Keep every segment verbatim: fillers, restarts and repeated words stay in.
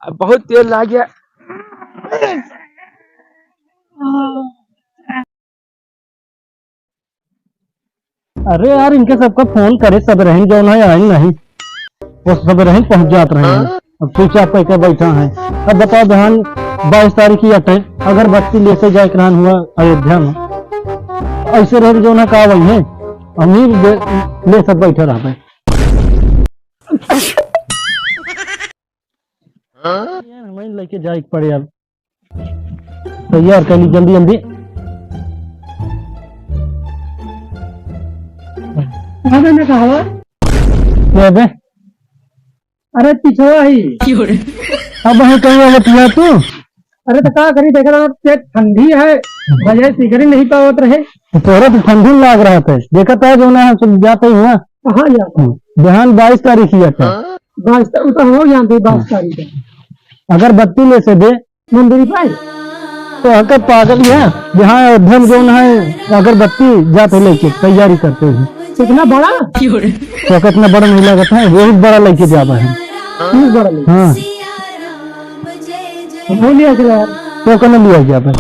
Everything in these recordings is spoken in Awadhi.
अब बहुत तेल लाग गया। अरे यार, इनके सबका फोन करे, सब रहन जो ना आए नहीं, वो सब रहन पहुंच जात रहे हैं। अब चुपचाप करके बैठा है। अब बताओ, बिहान बाईस तारीख ही अटे, अगरबत्ती लेसे जाए के रहन हुआ अयोध्या में, ऐसे रहन जो ना का वही है, हम ही ले, ले सब बैठे रहते। यार, हमें लेके जाए के पड़े अब। तैयार कर ली जल्दी जल्दी। कहाँ जाने का हवा? क्या बे? अरे पिछवा ही। अब है कहीं अगर पिया तू? अरे तो का करी, देख रहा पेट ठंडी है, वजह से सिगरेट नहीं पावत रहे। तो तोरा तो ठंडी लाग रहा था, देखा था जो ना हम सब जाते ही हुआ। कहाँ जाता? बिहान बाईस तारीख ही आता। बाईस तारीख तो हम लोग जानते हैं, बाईस तारीख है। अगरबत्ती ले से दे। मंदिर पाए? तो हका पागल है, यहाँ अयोध्या में जो है अगरबत्ती जाते लेके तैयारी करते हैं। इतना बड़ा? तो हका इतना बड़ा नहीं लगता है, बहुत बड़ा लेके जावा है। बहुत बड़ा लेके? हाँ। हम हो लिया चला यार। तो कल लिया जावा है।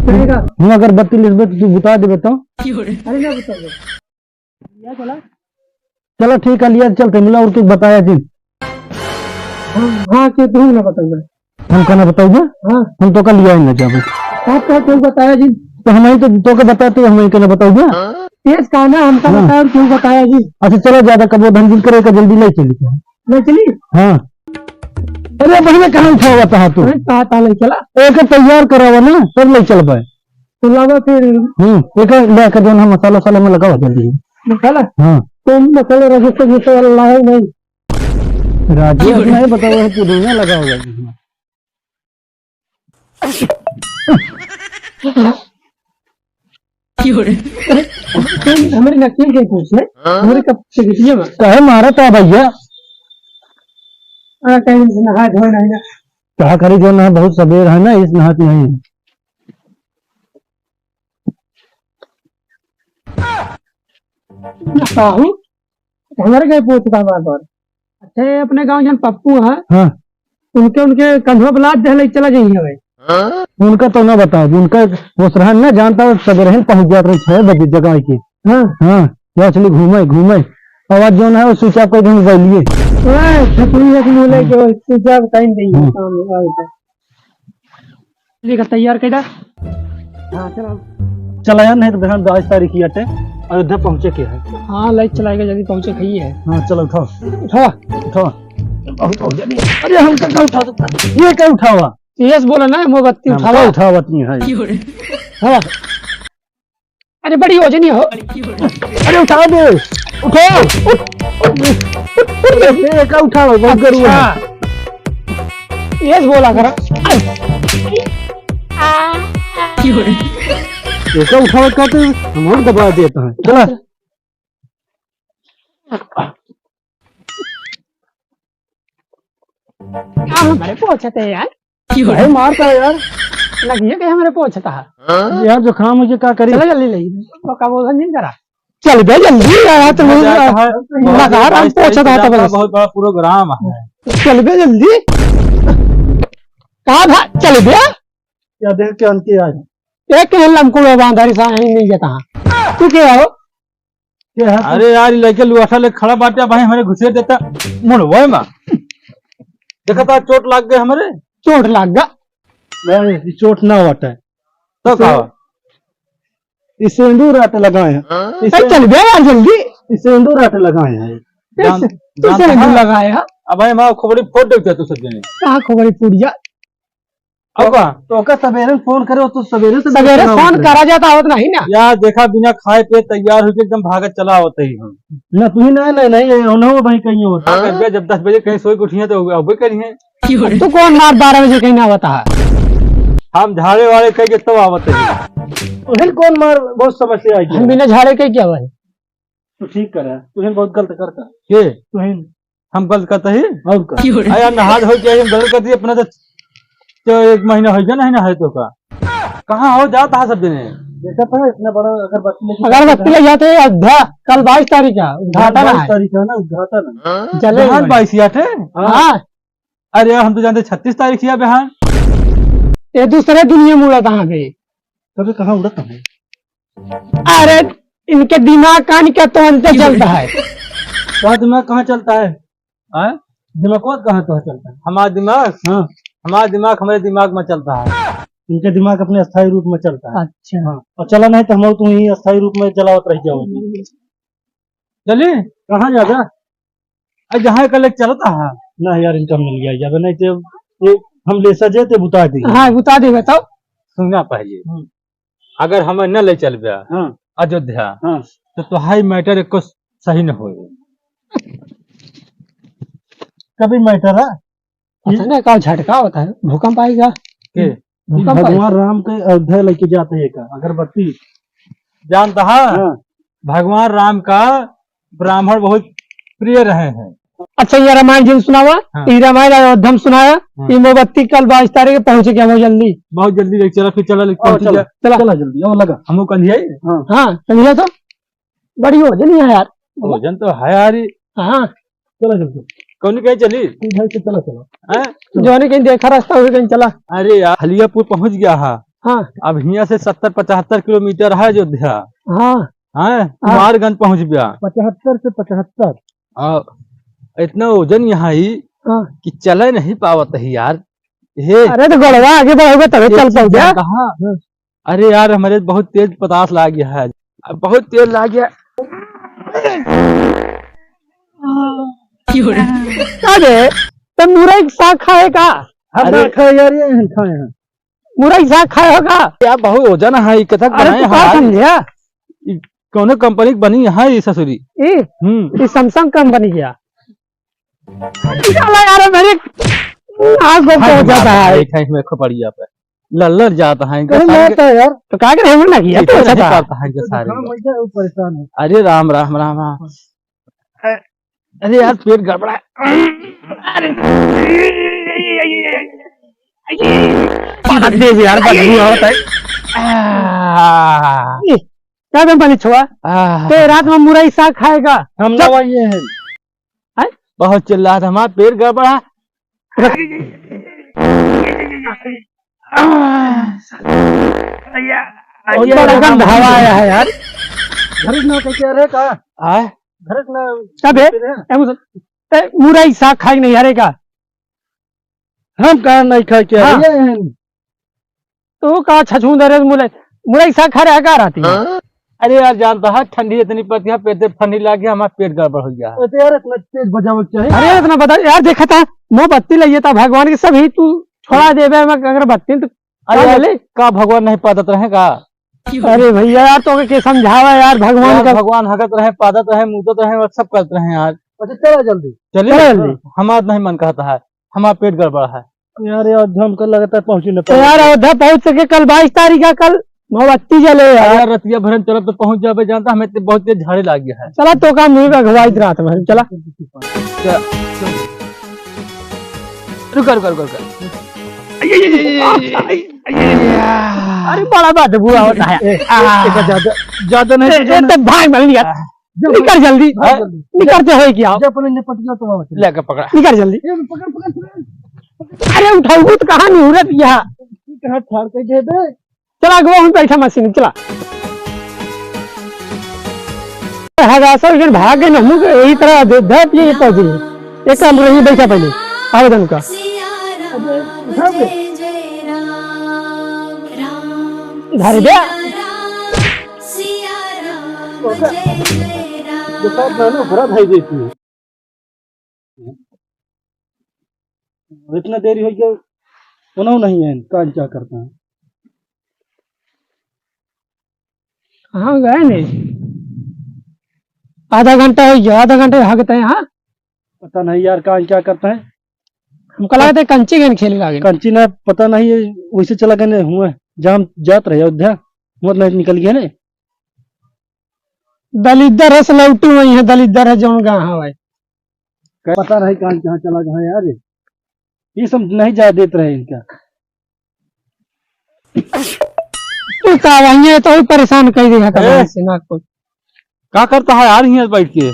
करेगा? हम अगरबत्ती लेबे तो तू बता देबे तो। अरे ना बताओ। लिया चला। चलो ठीक है, लिया चलते, मिला और कुछ बताया जी। हाँ, हाँ, के तू ना बताइए। हम कहना बताओ जी? हाँ। हम तो कल लिया ही ना जाबे। आप तो क्यों बताया जी? तो हम ही तो, तो के बताते, हम ही कहना बताओ जी? तेज कहना, हम तो हाँ। बताया और क्यों बताया जी? अच्छा चलो, ज्यादा कबो धन जिन करे का, जल्दी ले चली। ले चली? हाँ। अरे बहिना, कहाँ उठावा था तू? अरे कहा था ले चला। एक तैयार करावा ना, तब ले चल पाए। तो लावा फिर। हम्म, एक ले के जो ना मसाला वसाला में लगावा जल्दी। मसाला? हाँ। तो मसाला राजेश को जैसे वाला लाया ही नहीं। राजेश नहीं बतावा है, पुदीना लगा हुआ है इसमें। क्यों रे? अरे, तुम हमारे नकली के पूछ ले, हमारे कब से किया बा? काहे मारा था भैया? अरे, कहीं से नहाए धोए नहीं ना। कहा करी जो ना, बहुत सबेर है ना, इस नहात नहीं। साहू, हमारे कहीं पूछता बार बार। अच्छा, ये अपने गाँव जन पप्पू है, हाँ। उनके, उनके कंधवा पे लाद दे, ले चला जाइए भाई। उनका तो ना बताओ, उनका वो सरहन ना जानता, वो सबेरहन पहुंच जात रहे छह बजे जगह के। हाँ। हाँ, या चली घूमे, घूमे। आवाज जो ना है, वो switch off करके मोबाइल लिए। ओए, छतरी एक मुंह लेके वो switch off time देंगे, हाँ। काम होगा। लेकर तैयार कर दा। हाँ, चलो। चला यार, नहीं तो बिहान बाईस तारीख ही अटे, अयोध्या पहुँचे के है। हाँ, लाइट चलाएगा, जल्दी पहुँचे के ही है। हाँ, चलो, उठाओ। उठाओ। उठाओ। बहुत हो गया। अरे, हम का, का उठा सकता है? ये का उठावा? यस बोला ना, मोमबत्ती हम उठावा। का उठावत नहीं है? हाँ। अरे बड़ी वजनी हो। अरे उठाओ बे, उठाओ, उठ, उठ, उठ, उठ, उठ, ये का उठाओ, बहुत गरुआ है। अच्छा। ये बोला करा। ये का उठाओ का तो हम और दबा देता है। चला। का हमारे पोछत है यार? भाई मारता है यार। लगिए के हमारे पोछत है। यार जुकाम हो गया, का करी? चला जल्दी ले। तो का बोला नहीं करा। चल बे जल्दी यार, तो मजा आता है। लगा रहा, बाईस तारीख पोछत है का बस। बहुत बड़ा प्रोग्राम है। चल बे जल्दी। कहाँ था? चल बे। क्या देख के अनके आए? एक के लमकुड़ा बांधारी सा ही नहीं जाता। तू क्या हो? क्या है? अरे यार, ई लइके लुआठा ले खड़ा बाटे भाई, हमरे घुसे देता मुड़वे में। देखा था, चोट लाग गए हमरे। चोट लाग गया? नहीं, ई चोट ना होता है। तो इसे, का? इसे सिंदूर आटे लगाए हैं। ए, इसे, चल बे यार जल्दी। इसे सिंदूर आटे लगाए हैं। ए, जान, तू जानता सिंदूर है? लगाया? अब भाई, हमारा खोपड़ी फोड़ देते तू सब जने। कहाँ खोपड़ी फूट गया? अब का? तो ओका सवेरे फोन करे, तो सवेरे से सवेरे फोन होता है। करा जाता होत नहीं ना। यार देखा, बिना खाए पिए तैयार होके एकदम भागत चला आवत ही हम। ना तू ही ना, ना, नहीं, ये उन्हों भाई कहीं होता। हाँ, भैया, जब दस बजे कहीं सोई के उठिए तो अबे करिए। अब तू कौन मार बारह बजे कहीं ना आवता है? हम झाड़े वाड़े कह के तब आवत है। उन्हें कौन मार, बहुत समस्या आई हम है। बिना झाड़े के क्या भाई? तू ठीक करा, तुहिन बहुत गलत करता। के? तुहिन। हम गलत करता ही? और का? अरे यार, नहा धो के हम गलत कर दिए अपना तो, तो एक महीना हो गया नहीं नहाए तो का? कहाँ हो जाता है सब जने? देखा था इतना बड़ा अगरबत्ती लेके अगरबत्ती ले जाते हैं अयोध्या, कल बाईस तारीख है, उद्घाटन बाईस है। तारीख है ना, उद्घाटन है। जले बिहान भाई। बाईस यार थे? हाँ। हाँ। अरे यार, हम तो जानते छत्तीस तारीख ही है बिहान। ये दूसरे दुनिया में उड़त है बे। तबे कहाँ उड़त है? अरे, इनके दिमाग कान के तो अंदर चलता है। वह दिमाग कहाँ चलता है? हाँ? दिमाग कहाँ तो चलता है? हमारा दिमाग? हाँ। हमारा दिमाग हमारे दिमाग में चलता है। इनके दिमाग अपने अस्थायी रूप में चलता है। अच्छा। हाँ। और चला नहीं तो हम तो यहीं अस्थायी रूप में चलावत रह जाओ। चलिए। कहाँ जाता? अरे, जहाँ का लेके चलता है। ना यार, इनका मिल गया, जब नहीं तो ये हम ले सजे ते बुता देंगे। हाँ, बुता देबे तब। सुनना पहले। हम्म। अगर हमें न ले चलबे हाँ। अयोध्या, हाँ। तो तोहाई matter एको सही न होए। कभी matter है? पता नहीं का झटका होता है, भूकंप आएगा। के? भूकंप आएगा। भगवान राम के अयोध्या लेके जाते हैं का अगरबत्ती? जानता है? हाँ। भगवान राम का ब्राह्मण बहुत प्रिय रहे हैं। अच्छा, ये रामायण जिन सुनावा, हाँ। ये रामायण अयोध्या में सुनाया, हाँ। ये मोमबत्ती कल बाईस तारीख के पहुँच गया, बहुत जल्दी। बहुत जल्दी लेके चला, फिर चला, लेके आओ, पहुँच चला, गया। चला। चला जल्दी, आओ लगा। हमको कल ही आई? हाँ। हाँ, कल ही है तो बड़ी हो जानी है यार। वजन तो है यार ये। हाँ। चला जल्दी। कौन कहीं चली? तू भाई से चला, चला। हैं? चला। जोने कहीं देखा रास्ता, वही कहीं चला। अरे यार, हलियापुर पहुँच गया है। हाँ। अब हियाँ से सत्तर पचहत्तर किलोमीटर है अयोध्या। हाँ। हैं? हाँ। कुमारगंज पहुँच गया। पचहत्तर से पचहत्तर। आ, इतना वजन यहाँ ही हाँ। कि चले नहीं पावत है यार। हे। अरे तो गोड़वा आगे बढ़ोगे तबे ये चल चीज पाओगे। जानता हाँ। हाँ। अरे यार, हमारे बहुत तेज पतास लाग गया है। अब बहुत तेज लाग गया। अरे, तो मुरई के साग खाए का? हम अरे। ना खाए यार, ये हम खाए हैं। मुरई के साग खाए हो का? यार, बहुत वजन है, ये कथक अरे, बनाए तू का हैं। समझे? ई कौनो कंपनी के बनी है ये ससुरी? ई? हम्म। ई Samsung कंपनी के। साला यार, मेरे आँख को भाई, पहुंच जाता मारता है। है, एक है इसमें खोपड़िया पे। लल्लर जाता है इनका अरे, सारे मैं के। तो यार। तो का करे, हमने ना किया, इधर तो अच्छा नहीं था। करता है इनका सारे हाँ, को। मैं क्या परेशान हूँ। अरे राम, राम, राम, राम। अरे यार, पेट गड़बड़ा है। अरे। बात दे यार, बदबू आवत है। आह। का बे बनी छुआ? आह। ते रात में मुरई साग खाएगा? हम चुप। नवाइए हैं। हैं? बहुत चिल्लात है, हमार पेट गड़बड़ा। आह। और ये बड़ा गंध हवा आया है यार। घर में कैसे रहे का? आए? घर में कबे? ए, मुसल-, ए, मुरई साग खाई नहीं यार का? हम कहाँ नहीं खाए के हाँ। आए हैं? तू का छछूंदर है, मुरई, मुरई साग खा रहा का राती में? हाँ? अरे यार, जानता है ठंडी इतनी पड़ती है, पेट ठंडी लाग गया, हमारा पेट गड़बड़ हो गया है। अरे यार, इतना तेज बजावे के चाहिए। अरे इतना बता यार, देखा था, मोमबत्ती लइए था भगवान के, सभी तू छोड़ा देबे में अगरबत्ती तो अरे का यार, बोले? का भगवान नहीं पादत रहे का? अरे भैया यार, तो के समझावा यार, भगवान यार, का भगवान हगत रहे, पादत रहे, मूतत रहे और सब करत रहे यार। अच्छा, चला जल्दी। चलिए, चला जल्दी। हमारा नहीं मन कहता है, हमारा पेट गड़बड़ा है। यार, ये अयोध्या हमको लगता है पहुंची न तो यार, पाएंगे। अयोध्या पहुंच सके, कल बाईस तारीख है, कल मोमबत्ती जले अरे यार। यार, रतिया भर हम चलब तो पहुंच जाबे, जानता हमें तो बहुत तेज झाड़े लाग गया है। चला तो का मुंह का घुवाई रात में, चला। चल। रुका, रुका, रुका, रुका। अरे बड़ा बदबू आवत है। ए, ए, आह। एक ज्यादा, ज्यादा नहीं ए, तो ए, जाना। तो भाग बन लिया। आह। निकर जल्दी। भाग जल्दी। निकर जे होई क्या? जब अपने निपट गया तो बाबा चल। लेके पकड़ा। निकर जल्दी। ए, पकड़, पकड़, पकड़। अरे उठाऊ तो कहाँ नहीं उड़त यहाँ? कहाँ ठाड़ के दे दे? चला अगवा हम बैठा मशीन चला। हगासा उधर भाग गए ना, मुझे यही तरह दे, दे पिए ये पौधे। एक काम करो, यहीं बैठा पहले। आवेदन का। धर दे। दुकान ना, ना, भरा भाई देती है। इतना देरी हो गया, उन्हों नहीं है, काल क्या करता है? कहाँ गए नहीं? आधा घंटा हो गया, आधा घंटा हगते हैं, हाँ? पता नहीं यार, काल क्या करता है? हमको लगा था कंची गेंद खेले लागे। कंची ना, पता नहीं, ये वैसे चला गए हुआ, जहाँ हम जात रहे अयोध्या, हुआ नहीं निकल गया ने। दलिद्दर है, सलौटू वही है, दलिद्दर है, जौन गाँव है। पता नहीं कहाँ, कहाँ चला गया यार, ये सब नहीं जा देत रहे इनका। तू का वहीं है, तो ही परेशान कर दिया था ए? भाई से ना कुछ। का करता है यार यहाँ बैठ के?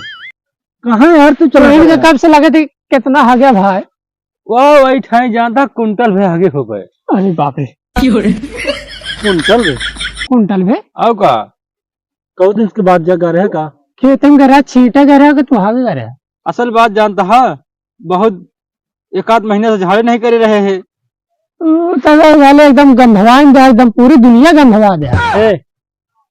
कहाँ यार तू चला तो इनके गया? कब से लगे थे, कितना हो गया भाई? वाह, वही ठाई जानता, कुंटल भे आगे हो गए। अरे बाप रे। कुंटल भे? कुंटल भे? आओ का? कऊ दिन के बाद जा गा रहे का? खेते में गा रहा, छींटे गा रहा कि तू हावे गा रहा? असल बात जानता है, बहुत एक आध महीने से झाड़े नहीं करे रहे हैं। ऊ, तब वाले एकदम गंधवाइन दे, एकदम पूरी दुनिया गंधवा दे। ए,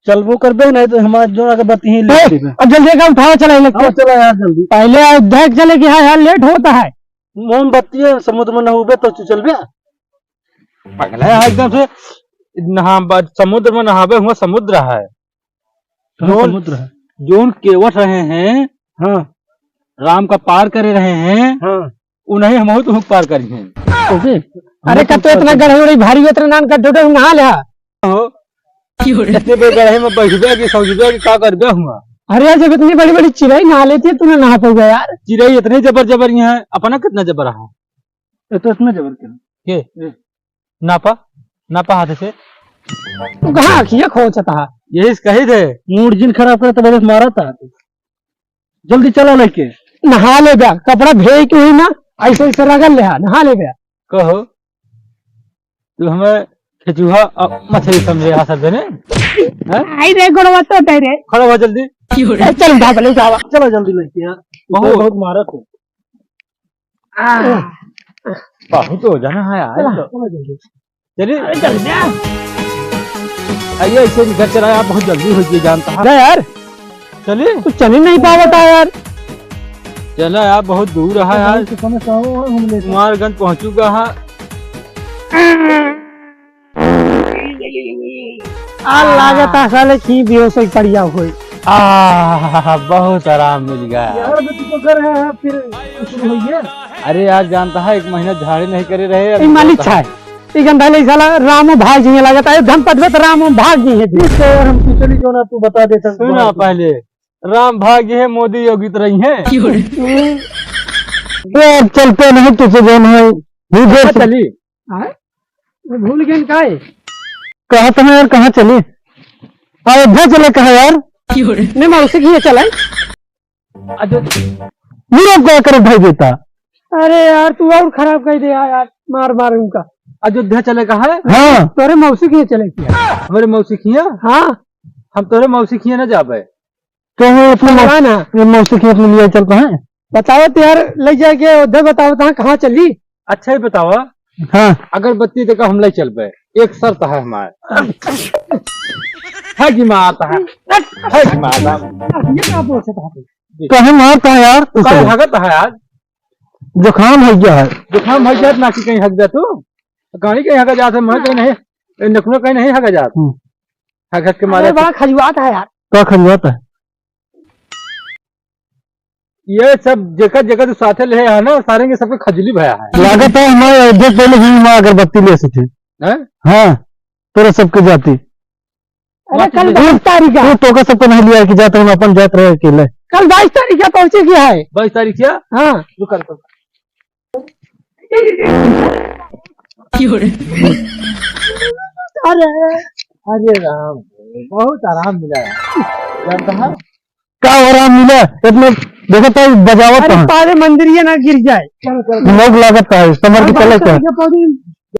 चलबो करबे नहीं तो हमारे जोड़ा के बत्ती ही ले ए, लेबे। अब जल्दी का उठाओ, चला इलेक्ट्रिक। हाँ, चला यार जल्दी। पहले आओ, देख चले कि हाँ यार, लेट होता है। मोमबत्ती है, समुद्र में नहूबे तो तू चलबे? पगला है एकदम से। नहा, ब-, समुद्र में नहाबे हुआ समुद्र है। कहाँ जोन, समुद्र है? जोन केवट रहे हैं, हाँ। राम का पार करे रहे हैं, हाँ। उन्हें हम तो पार करी हैं। ओके। अरे, हम का तो इतना गढ़े उड़े भारी उतरे नान कर डोडे नहा ले। हो। इतने बड़े गढ़े में बैठबे कि सौजबे कि का करबे हुआ? अरे यार, जब इतनी बड़ी-बड़ी चिड़ई नहा लेती है, तू ना नहा पाऊगा यार। चिड़ई इतने जबर जबर यहाँ है, अपना कितना जबर रहा? ये तो इतना जबर क्या? के? ये। नापा, नापा हाथ से। तू कहाँ अखिया खोचता है? यही से कही थे। मूड जिन खराब करे तो बस मारा था। जल्दी चला लेके। नहा ले बे, कपड़ा भेज के हुई ना, ऐसे ऐसे रगड़ ले हा, नहा ले बे। कहो, तू हमें केचुहा अ, मछली समझे हा सब जने? हैं? आई रे, गोड़वा तो दे रे। खड़ा हुआ जल्दी। ए, चल उठा, पहले उठा। चलो जल्दी लेके यार। बहुत। बहुत मारा तू। आ। बहुत हो जाना है यार। चला, चला जल्दी। चलिए। अरे जल्दी आ। आइए, ऐसे भी घर चला, आप बहुत जल्दी हो गई जानता है। जा यार। चलिए। तू चल ही नहीं पावता यार। चला यार, बहुत दूर रहा यार। तो समय से आओ, हम ले कुमारगंज पहुंच चुका है। आ लागत है साले की बेहोश होई पड़िया होई। आह, बहुत आराम मिल गया। यार, मैं तुमको घर है, फिर शुरू हो गया। अरे यार, जानता है, एक महीना झाड़े नहीं करे रहे, अभी ए, मालिक बहुत छाए। ई गंधा ले साला रामो भाग जिहे लागत है, धन पदवे तो रामो भाग जिहे। ठीक है यार, हम तू चली जो ना, तू बता दे सकते सुना हो। पहले, राम भाग जिहे, मोदी योगी तो रही है। क्यों रे? यार, चलते नहीं तुझे जो है, वो घर कहाँ से चली? आए? वो भूल गए का है? कहा था ना यार, कहाँ चली? अयोध्या चले कहा यार? क्यों रे? नहीं, मौसी की ये चला। अजो-, मेरा क्या करे भाई बेटा? अरे यार, तू और खराब कर दे यार, मार मार उनका। अयोध्या चले का है? हाँ। तोरे मौसी के यहाँ चले किया। हमारे मौसी के यहाँ? हाँ। हम तोरे मौसी के यहाँ ना जाबे। तो हम अपने भगवान मौ-, है। ये मौसी के अपने लिए चलता है। बताओ तो यार, ले जाके अयोध्या बताओ तो कहाँ चली? अच्छा ही बताओ। हाँ। अगरबत्ती देखा हम ले चलबे, एक शर्त है हमारे। है कि माँ आता है? है कि माँ आता है? ये क्या बोल सकता है? कहे मारता है यार, तू काहे सब। हगत है आज? जुकाम हो गया है। जुकाम हो गया, नाकी कहीं हग जा तू। गाड़ी कहीं हग जात है, मैं कहीं नहीं, ए, नखुना कहीं नहीं हग जात। हम्म। हग, हग के मारे अरे, बड़ा खजुआत है यार। का खजुआत है? ये सब जेकर, जेकर तू साथे ले है ना, सारे के सबके खजुली भया है। लागत है हमारे अयोध्या पहले ही वहाँ अगरबत्ती ले से थे। हैं? हाँ, तेरे सबके जाती। अरे, कल बाईस तारीख है। तू तोका सबको नहीं लिया कि जात हम अपन जात रहे अकेले। कल बाईस तारीख है, पहुंचे गया है। बाईस तारीख है? हाँ। रुक, रुक। क्यों रे? अरे, अरे राम, बहुत आराम मिला है। जानता है? का आराम मिला? इतने देखो तो बजावत अरे, कहाँ? पारे मंदिर ये ना गिर जाए। चलो, चलो। लोग लागत है, समझ के अरे, चले बाईस क्या? तारीख है, पौड़ी